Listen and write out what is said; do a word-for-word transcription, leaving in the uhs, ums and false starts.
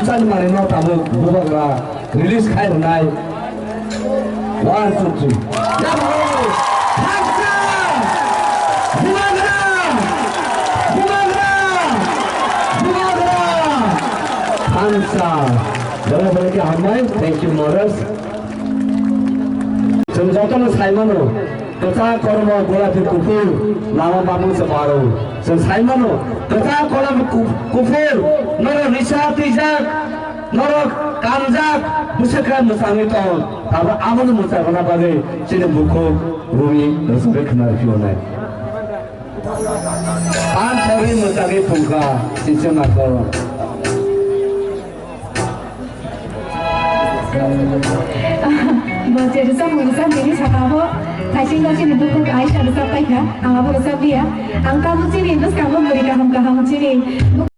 Chani manwi no tabuk bubagra release khai rwnai. One, two, three. Yabo! Thansa! Bubagra! Bubagra! Bubagra! Thansa! Belai belai khe hambai. Thank you, Maharaj. Chwng jotono sai mano, kwchak kormo golapi kuphur lama bamung se baro. Chwng sai mano, kwchak golapi ku-, kuphur norok risa twijak, norok kamjak, bwswk khe mwchangwi tong. Abo aboni mwchangna bagwi chini bukhuk Rumi rwchapwi khna rw phiyonai. Pan thagwi mwchagwi phungkha, sisyo nangkol. Bo cherisa murisa bini sakao thaisingo chini bukhuk Aisha rwchap paikha, ang abo rwchap liya. Ang tabuk chini bwskango bwrwi kaham kaham chini